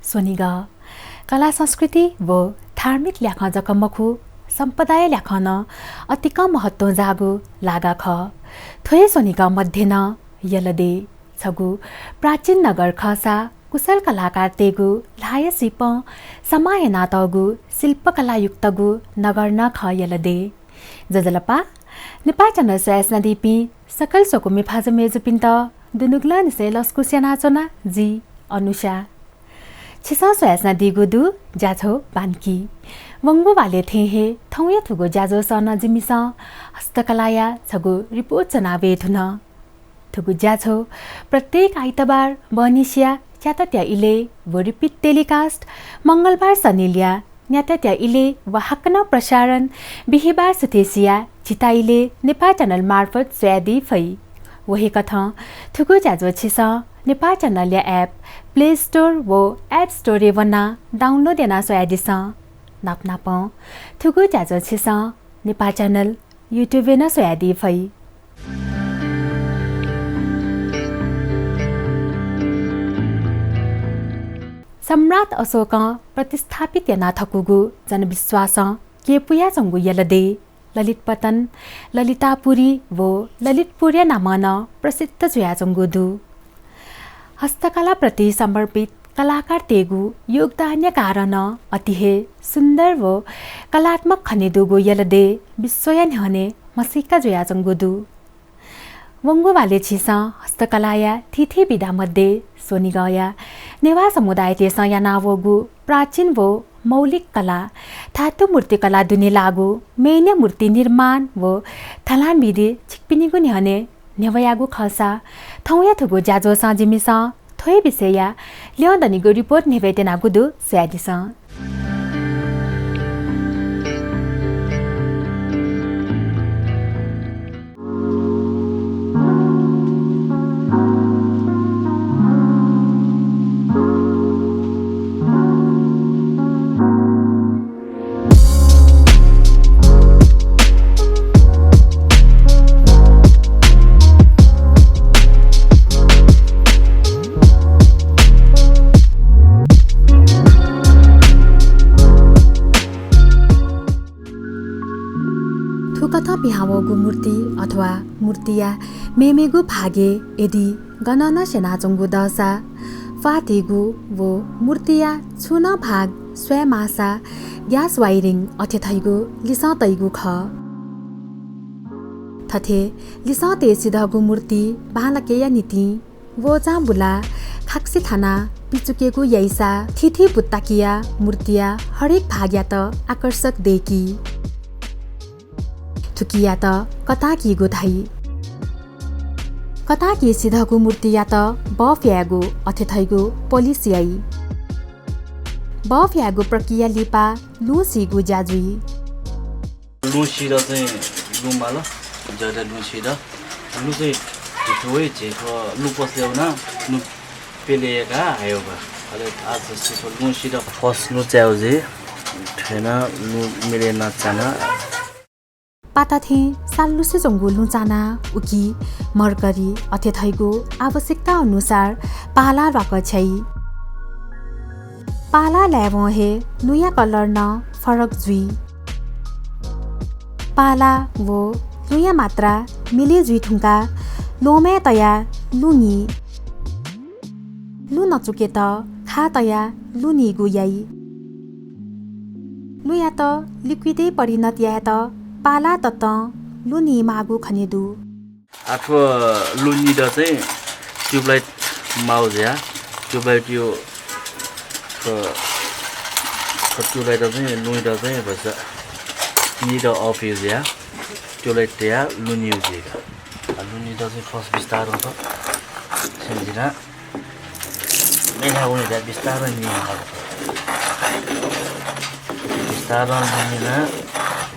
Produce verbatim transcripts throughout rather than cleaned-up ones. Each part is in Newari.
स्वनिगः कला संस्कृति व धार्मिक ल्याखं जक मखु, सम्पदाया ल्याखं नं अतिकं महत्वं जाःगु लागा खः। थ्व हे स्वनिगः मध्ये नं यल देय् छगू प्राचीन नगर खःसा कुशल कलाकारतय्गु ल्हाःया सिपं समाः यानातःगु शिल्पकलायुक्तगु नगर नं खः यल देय्। ज्वजलपा, नेपाः channel स्वयाच्वनादीपिं सकल स्वकुमि भाजु मय्जुपिन्त दुनुगलंनिसें लसकुस यानाच्वना जि अनुषा। छिसं स्वयाच्वनादीगु दु ज्याझ्वः बान्की। वंगु वालय् थें हे थौंया थुगु ज्याझ्वलय् नं जिमिसं हस्तकलाया छगू report च्वना वये धुन। थुगु ज्याझ्वः प्रत्येक आइतबार बहनिसिया च्यातात्या इलय् व repeat telecast मंगलबार सनिलया न्यातात्या इलय् व हाकनं प्रसारण बिहिबार सुथय्सिया झिता इलय् नेपाः channel मार्फत स्वयादी फइ। व हे कथं थुगु ज्याझ्वः छिसं नेपाः channel या app Play Store व App Store य् वनाः download यानाः स्वयादिसँ। नापनापं थुगु ज्याझ्वः छिसं नेपाः channel YouTube य् नं स्वयादी फइ। सम्राट अशोकं प्रतिस्थापित याना थकूगु जनविश्वासं क्यपुयाच्वंगु यल देय् ललितपतन, ललितापुरी व ललितपुरया नामं नं प्रसिद्ध जुयाच्वंगु दु। हस्तकलाप्रति समर्पित कलाकारतय्गु योगदानया कारणं अति हे सुन्दर व कलात्मक खनेदुगु यल देय् विश्वया न्ह्यःने म्हसीका जुयाच्वंगु दु। वंगु वालय् झीसं हस्तकलाया थीथी विधा मध्ये स्वनिगःया नेवाः समुदायतय्सं यानावःगु प्राचीन व मौलिक कला, धातु मूर्तिकला दुने लाःगु मेन्या मूर्ति निर्माण व धलान विधि छिकपिनिगु न्ह्यःने न्ह्यब्वयागु खःसा, थौंया थुगु ज्याझ्वलय् जिमिसं थ्व हे विषयया ल्यं दनिगु report न्ह्यब्वये त्यनागु दु, स्वयादिसँ। थुकथं पिहां वःगु मूर्ति अथवा मूर्तिया मेमेगु भागय् यदि गनं नं स्यनाच्वंगु दःसा, प्वाः तीगु व मूर्तिया छुं नं भाग स्वये माःसा gas wiring अथे धइगु लिसः तइगु खः। थथे लिसः तये सिधःगु मूर्ति बांलाकेया निंतिं वजां बुलाः खाक्सि थानाः पिचुकेगु याइसा थीथी बुत्ताकिया मूर्तिया हरेक भागयात आकर्षक दय्की। थुकियात कताकीगु धाइ। कताकी सिधःगु मूर्तियात बफ यायेगु अथे धइगु polish याइ। बफ यायेगु प्रक्रिया लिपा लुँ सीगु ज्या जुइ। लुँ सिधः चाहिँ लुँ माल, ज्यादा लुँ सिधः। लुँ चाहिँ झिथु वइ, झिथु लुँ पसले वना, लुँ पेले याका हायो का। अले आज सिसो लुँ सिधः। First लुँ चायेगु जुइ, थेना लुँ मिले याना चाना। पाता थें सालुसे च्वंगु लुँ चाना उकी mercury अथे धइगु आवश्यकता अनुसार पाला ल्वाकछ्याइ। पाला लायेवं हे लुँया colour नं फरक जुइ। पाला व लुँया मात्रा मिले जुइ धुंकाः ल्वहंमाय् तयाः लुँ नी। लुँ नचुकेत खा तयाः लुँ नीगु याइ। लुँयात liquid य् परिणत यायेत पाला ततं लुँ नीमाःगु खने दु। आः थ्व लुँ नीत चाहिँ tube light माउ जुया। Tube light यो थ्व, थ्व tube light चाहिँ लुँयात चाहिँ भचा नीत off याउ जुया। Tube light तयाः लुँ नीउ जुइका। आः लुँ नीत चाहिँ first बिस्तारं त छेँ जिना मेथाय् वनेत बिस्तारं नीमाः। बिस्तारं नीना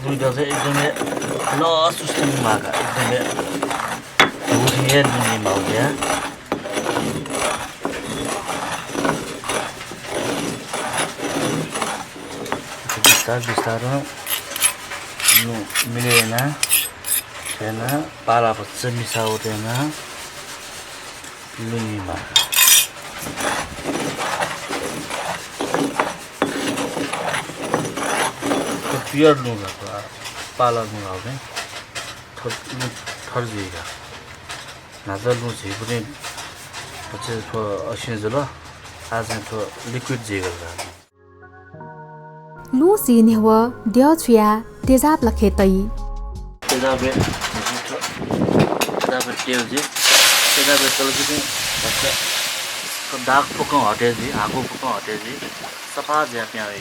लुँयात चाहिँ एकदमै लसुस नीमाः का, एकदमै धुथें हे लुँ नीमाः जुया। बिस्तार बिस्तारं लुँ मिले याना, याना पाला भचा मिसाः वत याना लुँ नीमाः। Pure लुँ का, थ्व पाला लुँ का, थ्व लुँ थर जुइ का। न्हाचः लुँ झीगु नि, अझ थ्व असिं जुल, आः चाहिँ थ्व liquid जुइगल का। लुँ सी न्ह्यः द्यः छुयाः तेजाब लखे तइ। तेजाबय्, तेजाबय् तेउ जुइ। तेजाबय् तल जुइ, भचा दाग फुक्कं हटे जुइ, हाकु फुक्कं हटे जुइ, सफा जुयाः पिहां वइ।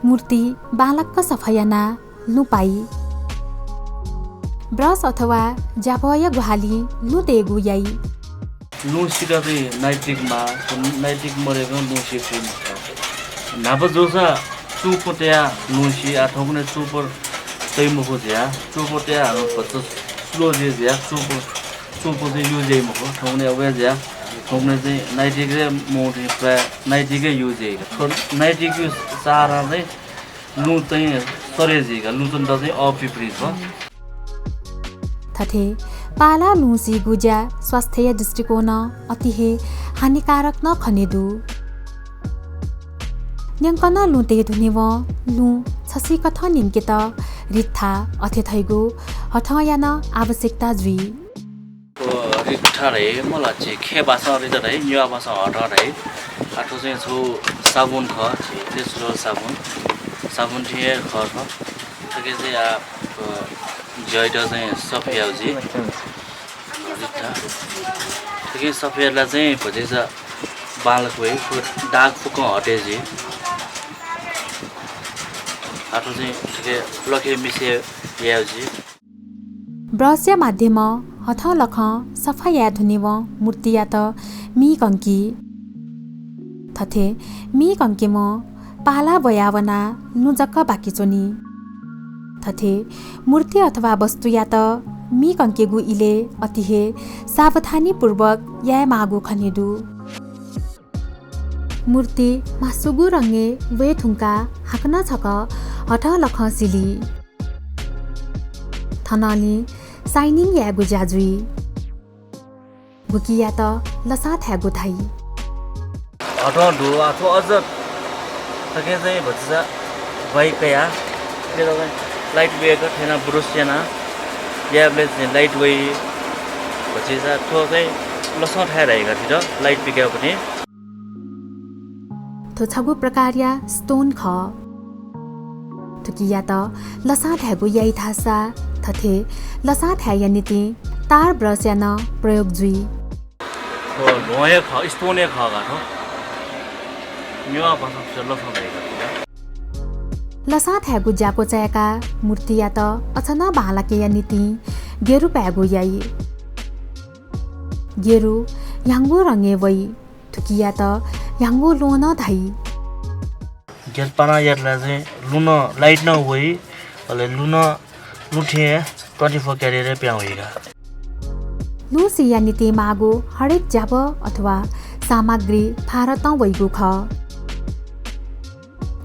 मूर्ति बांलाक सफा यानाः लुँ पाइ। Brush अथवा ज्याभःया ग्वाहालिं लुँ तयेगु याइ। लुँ सीका चाहिँ nitric माः, nitric मदय्कं लुँ सी फइ मखु। न्हापा जूसा चुपु तयाः लुँ सी, आः थौंकन्हय् चुपु तइ मखु जुयाः, चुपु तयाः हानं भचा slow जुइ जुयाः चुपु चुपु चाहिँ use याइ मखु, थौंकन्हय् अवय् जुयाः, थौंकन्हय् चाहिँ nitric हे मौं चाहिँ प्रायः nitric हे use याइ का। थ्व nitric-या सहारां चाहिँ लुँ चाहिँ सरे जुइ का, लुँ चाहिँ अःपुइ फुइ का। थथे पाला लुँ सीगु ज्या स्वास्थ्यया दृष्टिकोणं अति हे हानिकारक नं खने दु। न्यंकनं लुँ तये धुनेवं लुँ छसिकथं न्यंकेत रिठ्ठा अथे धइगु हथंया नं आवश्यकता जुइ। थ्व रिठ्ठा धाइ, मला झी खय् भाषां रिठ्ठा धाइ, नेवाः भाषां हथं धाइ। आः थ्व चाहिँ छगू साबुन खः, झी natural साबुन, साबुन थें हे खः थ्व। थुकी चाहिँ आः, अ, ज्यायात चाहिँ सफा याये जुइ। रिठ्ठा। थुकी सफा यायेला चाहिँ भतिचा बांलाक वइ, थ्व दाग फुक्कं हटे जुइ। आः थ्व चाहिँ थुकी लखे मिसे याये जुइ। Brush-या माध्यमं हथं लखं सफा याये धुनेवं मूर्तियात मी कंकी। थथे मी कंकेवं पाला ब्वयावनाः लुँ जक बाकी च्वनी। थथे मूर्ति अथवा वस्तुयात मी कंकेगु इलय् अति हे सावधानीपूर्वक यायेमाःगु खने दु। मूर्ति म्हासुगु रंगय् वये धुंकाः हाकनं छकः हथं लखं सिली। थनंलि shining यायेगु ज्या जुइ। गुकियात लसां थायेगु धाइ। हथं दु, आः थ्व अझ थुकी चाहिँ भतिचा वाइ कयाः, थुकी चाहिँ light weight थें यानाः brush यानाः यायेबलय् चाहिँ light weight भतिचा थ्व चाहिँ लसां थाये धाइ का थें light पिकायेगु निंतिं। थ्व छगू प्रकारया stone खः। थुकियात लसां थायेगु याइ धाःसा थथे लसां थायेया निंतिं तार brush-या नं प्रयोग जुइ। थ्व ल्वहं हे खः, stone हे खः का थ्व। नेवाः भाषां लसां धाइ का। लसां थायेगु ज्या क्वचाय्काः मूर्तियात अझ नं बांलाकेया निंतिं गेरु पायेगु याइ। गेरु ह्याउँगु रंगय् वइ। थुकियात ह्याउँगु ल्वहं नं धाइ। गेरु पानाः यायेबलय् चाहिँ लुँ नं, light नं वइ, अले लुँ नं लुँ थें twenty four carat हे पिहां वइ का। लुँ सीया निंतिं माःगु हरेक ज्याभः अथवा सामग्री भारतं वइगु खः।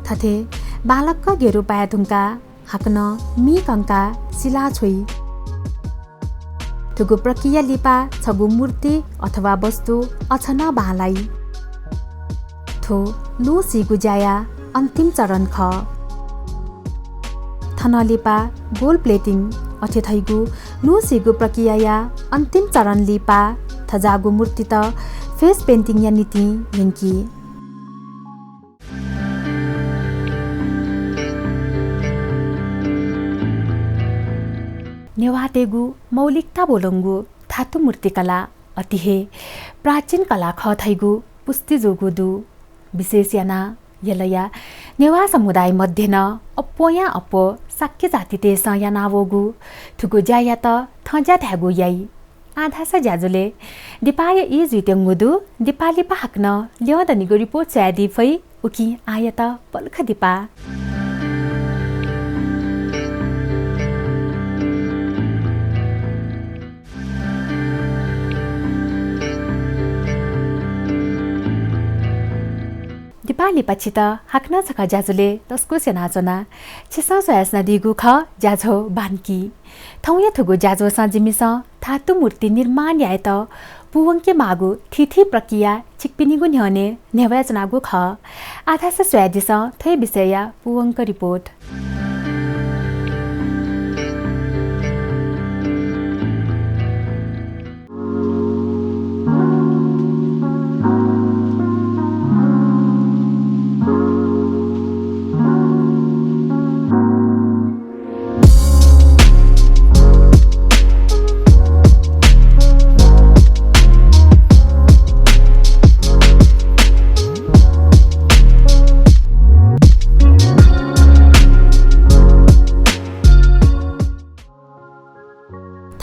थथे बांलाक गेरु पाये धुंकाः हाकनं मी कंकाः सिला छ्वइ। थुगु प्रक्रिया लिपा छगू मूर्ति अथवा वस्तु अझ नं बांलाइ। थ्व लुँ सीगु ज्याया अन्तिम चरण खः। थनं लिपा gold plating अथे धइगु लुँ सीगु प्रक्रियाया अन्तिम चरण लिपा थज्याःगु मूर्तित face painting-या निंतिं यंकी। नेवाःतय्गु मौलिकता ब्वलंगु धातु मूर्तिकला अति हे प्राचीन कला खः धइगु पुष्टि जूगु दु। विशेष यानाः यलया नेवाः समुदाय मध्ये नं अप्वःयां अप्वः शाक्य जातितय्सं यानावःगु थुगु ज्यायात थज्या धायेगु याइ। आः धाःसा ज्याझ्वलय् दिपाया ई जुइत्यंगु दु। दिपा लिपा हाकनं ल्यं दनिगु report स्वयादी फइ। उकिं आःयात पलख दिपा। दिपा लिपा छित हाकनं छकः ज्याझ्वलय् तसकूस यानाच्वना। छिसं स्वयाच्वनादीगु खः ज्याझ्वः बान्की। थौंया थुगु ज्याझ्वलय् जिमिसं धातु मूर्ति निर्माण यायेत पूवंके माःगु थीथी प्रक्रिया छिकपिनिगु न्ह्यःने न्ह्यब्वयाच्वनागु खः। आः धाःसा स्वयादिसँ थ्व हे विषयया पूवंक रिपोर्ट।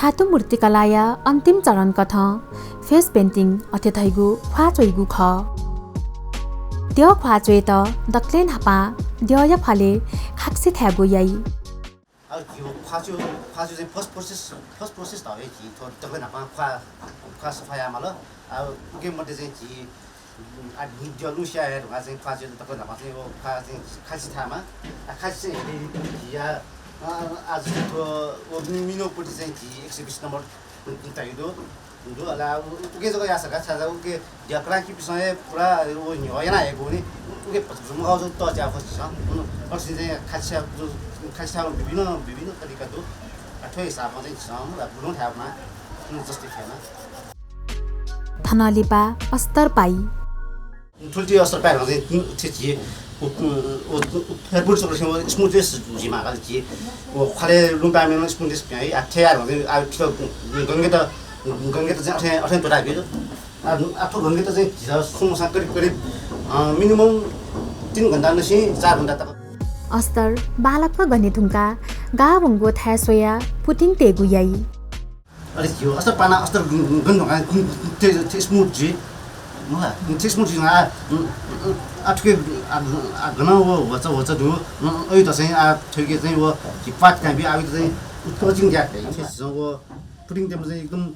धातु मूर्तिकलाया अन्तिम चरणकथं face painting अथे धइगु ख्वाः च्वइगु खः। द्यः ख्वाः च्वयेत दकलय् न्हापां द्यःया ख्वालय् खाक्से थायेगु याइ। अ, झी ख्वाः च्वये, ख्वाः च्वये चाहिँ first process, first process धाःगु हे झी थ्व दकलय् न्हापां ख्वाः, ख्वाः सफा यायेमाल। अ, उके मध्ये चाहिँ झी, अ, द्यः लुँ स्याये धुंकाः चाहिँ ख्वाः च्वये दकलय् न्हापां चाहिँ व ख्वाः चाहिँ खाल्सि थायेमाः। अ, खाल्सि चाहिँ हेले झी या, अ, अ, झी थ्व व मि-, मिनोपट्टि चाहिँ झी एक सय बिस नम्बर तयागु दु। दु, अले उ-, उके जक याःसा का, छाय् धाःसा उके द्यः कलांकीपिसं हे पुरा व न्ह्यः याना हयेगु नि, उके भचा भचा मगाः जक तःज्याःगु खः झीसं। उम्, अले चाहिँ खाल्सि थायेगु, खाल्सि थायेगु विभिन्न, विभिन्न तरिका दु। आ, थ्व हिसाबं चाहिँ झीसं ला गुलुं थायेमाः, उम्, जस्तै फयेमाः। थनं लिपा अस्तर पाइ। थुलि अस्तर पाये धुंकाः चाहिँ थ्व झी उ, उ, उ, उ, फेरपुर सकल smooth जुइमाः का झी। व ख्वालय् लुँ पाय्म्ह नं smooth पिहां, आ, थथे याये धुंकाः चाहिँ, आ, थ्व गंगेत, गंगेत चाहिँ अथे, अथे त्वःताबी। आ, आ, थ्व गंगेत चाहिँ झीसं सुं मसां करिब, करिब, अ, minimum तीन घण्टा निसें चार घण्टा तक। अस्तर बांलाक गने धुंकाः गाः वंगु थाय् स्वयाः putting तयेगु याइ। अले झी अस्तर पाना अस्तर गन धुंकाः थथे, थथे smooth जुइ। मखु ला, थथे smooth जुइ। आ, आ, थुके, आ, आ, गनं व ह्वचा ह्वचा दु। अ, अय्‌त चाहिँ, आ, थुके चाहिँ व झी पात काइबी, आ, अय्‌त चाहिँ touching ज्या। थथे झीसं व putting तयेमा चाहिँ एकदम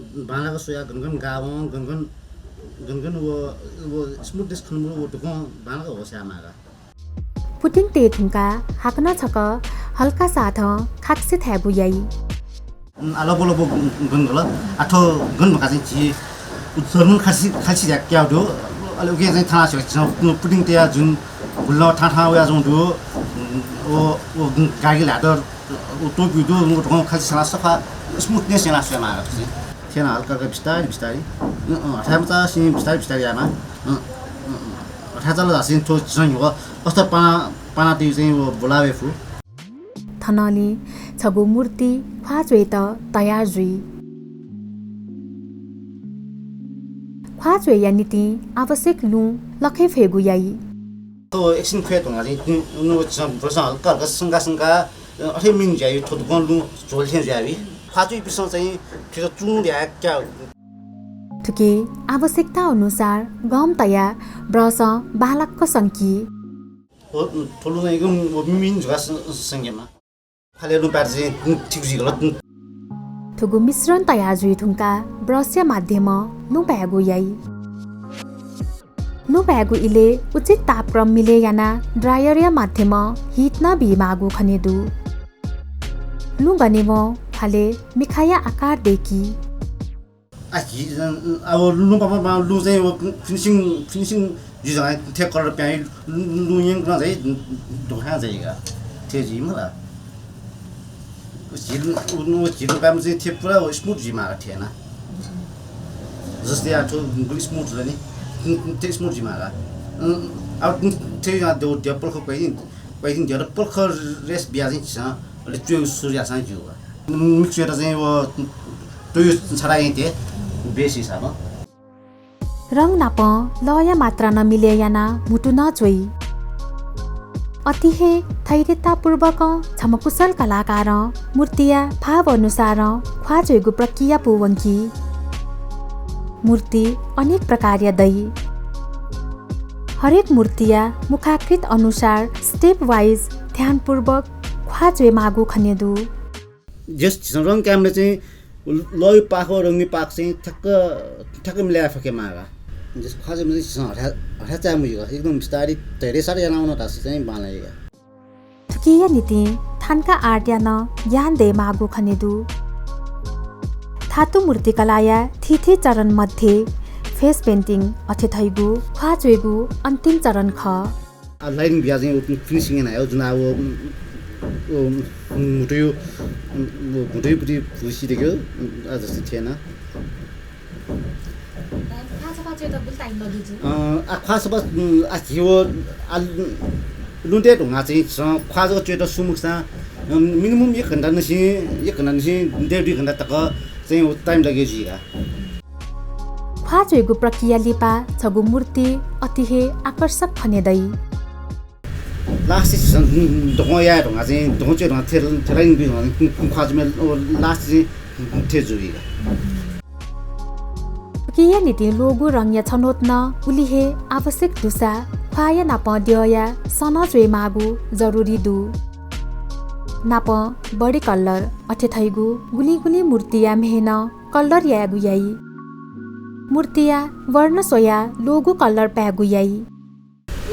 बांलाक स्वयाः गन गन गाः वं, गन गन, गन गन व, व smoothness खने मरु, व धुकं बांलाक होश यायेमाः का। Putting तये धुंकाः हाकनं छकः हल्का साथं खाक्से थायेगु याइ। उम्, आ, लबो लबो गन गल। आ, थ्व गन धुंकाः चाहिँ झी उ जर्मन खाल्सि, खाल्सि ज्या क्याः दु। अले उके चाहिँ थाना छ्वया झीसं putting तयाः जुन गुल्ल थां थां वया जुं दु। उम्, व, व गागी ल्हात, व त्वपुइ दु, व धुकं खाल्सि छाना सफा smoothness याना स्वयेमाः का। थेना हल्का हल्का बिस्तारै बिस्तारै। अँ, अँ, हथाय् मचासे बिस्तारै बिस्तारै यायेमाः। अँ, अँ, अँ। हथाय् चाल धाःसा थ्व झीसं न्ह्यः अस्तर पाना, पाना तयेगु चाहिँ व ब्वला वये फु। थनंलि छगू मूर्ति ख्वाः च्वयेत तयार जुइ। ख्वाः च्वयेया निंतिं आवश्यक लुँ लखे फयेगु याइ। थ्व एकछिन ख्वये धुंकाः चाहिँ, नु, नु, ब्रसं हल्का हल्का संका संका, अ, अथे मिन ज्याइ, थ्व धुकं लुँ झ्वल थें जुयावइ। ख्वाः च्वइपिसं चाहिँ थुइत चुं ल्याः क्या। थुकी आवश्यकता अनुसार गम तयाः ब्रसं बांलाक संकी। व, थ्व लुँ चाहिँ एकदम व मिन जुयाः सं-, संकेमाः। ख्वालय् लुँ पायेत चाहिँ ठीक जुइगु ला। थुगु मिश्रण तयार जुइ धुंकाः ब्रसया माध्यमं लुँ पायेगु याइ। लुँ पायेगु इलय् उचित तापक्रम मिले यानाः ड्रायरया माध्यमं heat नं बीमाःगु खने दु। लुँ गने वं ख्वालय् मिखाया आकार दय्की। आ, हि, अ, अब लुँ पापा, लुँ चाहिँ व finishing, finishing जुइ धुंकाः थथे colour पिहां लुँ, लुँ यंकं चाहिँ धोखा जाइगु। थथे जुइ मखु ला। झिल, उ, उ झिल पाय्म्ह चाहिँ थथे पुरा व smooth जुइमाः का थथे यानाः। जस्तै आ थ्व गुलि smooth जुल नि, थथे smooth जुइमाः का। अँ, अब थथे यानाः द्यः, द्यः पलख क्वय् नि, क्वय् नि द्यः पलख rest बियाः चाहिँ झीसं अले च्वय् सुरु याःसां ज्यू का। Mix यात चाहिँ व च्वय् छाता याइ थें base हिसाबं। रंग नाप लःया मात्रा नं मिले यानाः म्हुतु नं च्वइ। अति हे धैर्यतापूर्वकं छम्ह कुशल कलाकारं मूर्तिया भाव अनुसारं ख्वाः च्वयेगु प्रक्रिया पूवंकी। मूर्ति अनेक प्रकारया दइ। हरेक मूर्तिया मुखाकृति अनुसार step wise ध्यानपूर्वक ख्वाः च्वयेमाःगु खने दु। जस झीसं रंग कायेबलय् चाहिँ लःया पाख व रंगया पाख चाहिँ ठ्याक्क, ठ्याक्क मिलाये फकेमाः का। जस ख्वाः च्वयेबलय् चाहिँ झीसं हथाय्, हथाय् चाये मज्यू का। एकदम बिस्तारै धैर्य साथ याना वन धाःसा चाहिँ बांलाइ का। थुकिया निंतिं थान्का आर्टया नं ज्ञान दयेमाःगु खने दु। धातु मूर्तिकलाया थीथी चरण मध्ये face painting अथे धइगु ख्वाः च्वयेगु अन्तिम चरण खः। आ, line बिया चाहिँ व finishing याना, जुन आ, व, व, म्हुतुयु, व, म्हुतुयु पुति भुसी देख्यो, आ, जस्तै थिएन। ख्वाः सफा च्वयेत गुलि time लगे जु? अ, आ, ख्वाः सफा, उम्, आ, झी व, आ, लुँते धुंगा चाहिँ झीसं ख्वाः जक च्वयेत सुमुखसां, अ, minimum एक घण्टा निसें, एक घण्टा निसें डेढ दुई घण्टा तक चाहिँ व time लगे जुइगा। ख्वाः च्वयेगु प्रक्रिया लिपा छगू मूर्ति अति हे आकर्षक खने दइ। Last झीसं दक्वं याये धुंगा चाहिँ, दक्वं च्वये धुंगा थेल-, थेलाइन बी धुंगा ख्वाः च्वयेमाः last चाहिँ थे जुइगा। उकिया निंतिं ल्वःगु रंगया छनोट नं उलि हे आवश्यक दुसा ख्वाःया नापं द्यःया सँ नं च्वयेमाःगु जरुरी दु। नापं body colour अथे धइगु गुलिं गुलिं मूर्तिया म्हें नं colour यायेगु याइ। मूर्तिया वर्ण स्वयाः ल्वःगु colour पायेगु याइ।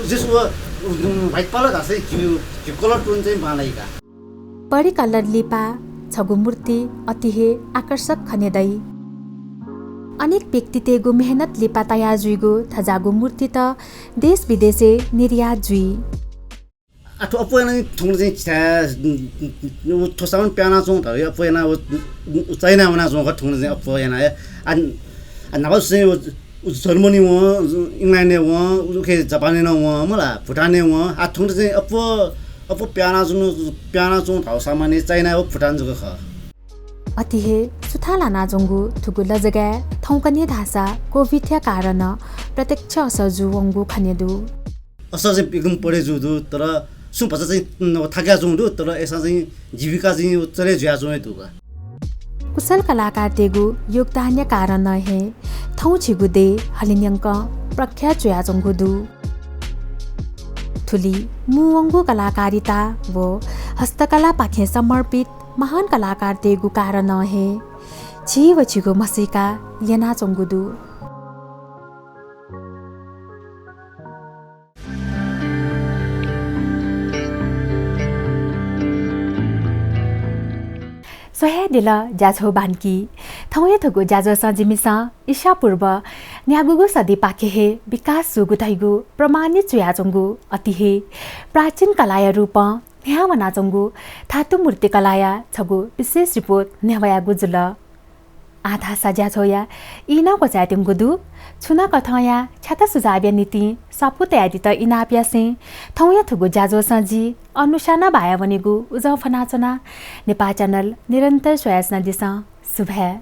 जस व, उम्, white colour धाःसा झी, झी colour tone चाहिँ बांलाइगा। Body colour लिपा छगू मूर्ति अति हे आकर्षक खने दइ। अनेक व्यक्तितय्गु मेहनत लिपा तयार जुइगु थज्याःगु मूर्तित देश विदेशय् निर्यात जुइ। आ, थ्व अप्वः याना थौंकन्हय् चाहिँ छिथाय्, उम्, उम्, उम्, थ्व सामान प्यानाच्वं धाःगु अप्वः याना व, उ, उ, चाइना वनाच्वं खः थौंकन्हय् चाहिँ अप्वः याना हे। आ, आ, न्हापा चाहिँ व, उ, जर्मनी वं, उ, इङ्ल्यान्डय् वं, उ, उखे जापानय् नं वं, मला, भुटानय् वं। आ, थौंकन्हय् चाहिँ अप्वः, अप्वः प्यानाच्वं, प्यानाच्वं धाःगु सामान हे चाइना व भुटान जक खः। अथे हे सुथां लानाच्वंगु थुगु लजगाय् थौंकन्हय् धाःसा COVID-या कारणं प्रत्यक्ष असर जूवंगु खने दु। असर चाहिँ एकदम बढे जू दु, तर सुं भचा चाहिँ, उम्, थाकाच्वं दु, तर अय्सां चाहिँ जीविका चाहिँ चले जुयाच्वं हे दु का। कुशल कलाकारतय्गु योगदानया कारणं हे थौं झीगु देय् हलिंन्यंकं प्रख्यात जुयाच्वंगु दु। थुलि मू वंगु कलाकारिता व हस्तकलापाखें समर्पित महान कलाकारतय्गु कारणं हे झी व झीगु म्हसीका ल्यनाच्वंगु दु। स्वयादिल ज्याझ्वः बान्की। थौंया थुगु ज्याझ्वलय् जिमिसं ईसा पूर्व न्यागूगु सदीपाखे हे विकास जूगु धइगु प्रमाणित जुयाच्वंगु अति हे प्राचीन कलाया रूपं न्ह्याः वनाच्वंगु धातु मूर्तिकलाया छगू विशेष report न्ह्यावयागु जुल। आः धाःसा ज्याझ्वःया ई नं क्वचायेत्यंगु दु। छुं नं कथंया छ्याता सुझावया निंतिं स्वापू तयादीत इनाप यासें थौंया थुगु ज्याझ्वलय् जि अनुषां बाया वनेगु उजं फ्वनाच्वना। नेपाः channel निरन्तर स्वयाच्वनादिसँ। सुभाय्।